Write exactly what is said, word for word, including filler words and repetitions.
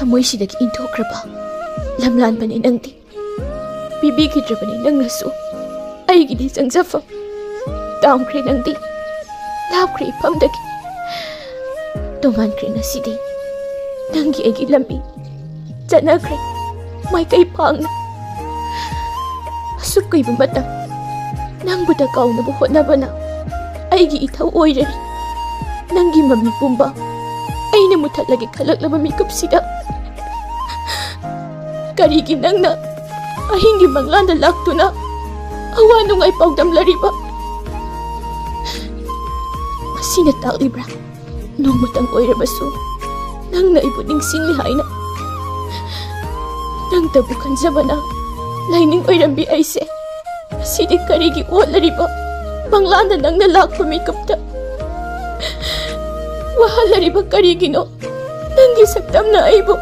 ꯊꯃꯣꯏꯁꯤꯗꯒꯤ ꯏꯟꯊꯣꯛꯈ꯭ꯔꯕ ꯂꯝꯂꯥꯟꯕꯅꯤ ꯅꯪꯗꯤ꯫ ꯄꯤꯕꯤꯈꯤꯗ꯭ꯔꯕꯅꯤ ꯅꯪꯅꯁꯨ ꯑꯩꯒꯤꯗꯤ ꯆꯪꯖꯐꯝ꯫ ꯇꯥꯝꯈ꯭ꯔꯦ ꯅꯪꯗꯤ, ꯂꯥꯞꯈ꯭ꯔꯦ ꯏꯐꯝꯗꯒꯤ꯫ ꯇꯣꯉꯥꯟꯈ꯭ꯔꯦ ꯉꯁꯤꯗꯤ ꯅꯪꯒꯤ ꯑꯩꯒꯤ ꯂꯝꯕꯤ꯫ ꯆꯠꯅꯈ꯭ꯔꯦ ꯃꯥꯏꯀꯩ ꯐꯥꯡꯅ꯫ ꯑꯁꯨꯛ ꯀꯨꯏꯕ ꯃꯇꯝ ꯅꯪꯕꯨ ꯇꯀꯥꯎꯅꯕ ꯍꯣꯠꯅꯕꯅ ꯑꯩꯒꯤ ꯏꯊꯧ ꯑꯣꯏꯔꯦ꯫ ꯅꯪꯒꯤ ꯃꯃꯤ ꯄꯨꯝꯕ ꯑꯩꯅ ꯃꯨꯊꯠꯂꯒꯦ ꯈꯜꯂꯛꯂꯕ ꯃꯤꯀꯨꯞꯁꯤꯗ ꯀꯔꯤꯒꯤ ꯅꯪꯅ ꯑꯍꯤꯡꯒꯤ ꯃꯪꯂꯥꯟꯗ ꯂꯥꯛꯇꯨꯅ ꯑꯋꯥ ꯅꯨꯡꯉꯥꯏ ꯄꯥꯎꯗꯝꯂꯔꯤꯕ? ꯃꯁꯤꯅ ꯇꯥꯛꯂꯤꯕ꯭ꯔꯥ? ꯅꯣꯡꯃꯇꯪ ꯑꯣꯏꯔꯕꯁꯨ ꯅꯪꯅ ꯑꯩꯕꯨ ꯅꯤꯡꯁꯤꯡꯂꯤ ꯍꯥꯏꯅ꯫ ꯅꯪꯇꯕꯨ ꯈꯟꯖꯕꯅ ꯂꯥꯏꯅꯤꯡ ꯑꯣꯏꯔꯝꯕꯤ ꯑꯩꯁꯦ ꯉꯁꯤꯗꯤ ꯀꯔꯤꯒꯤ ꯑꯣꯠꯂꯔꯤꯕ ꯃꯪꯂꯥꯟꯗ ꯅꯪꯅ ꯂꯥꯛꯄ ꯃꯤꯀꯨꯞꯇ ꯋꯥꯍꯜꯂꯔꯤꯕ ꯀꯔꯤꯒꯤꯅꯣ? ꯅꯪꯒꯤ ꯁꯛꯇꯝꯅ ꯑꯩꯕꯨ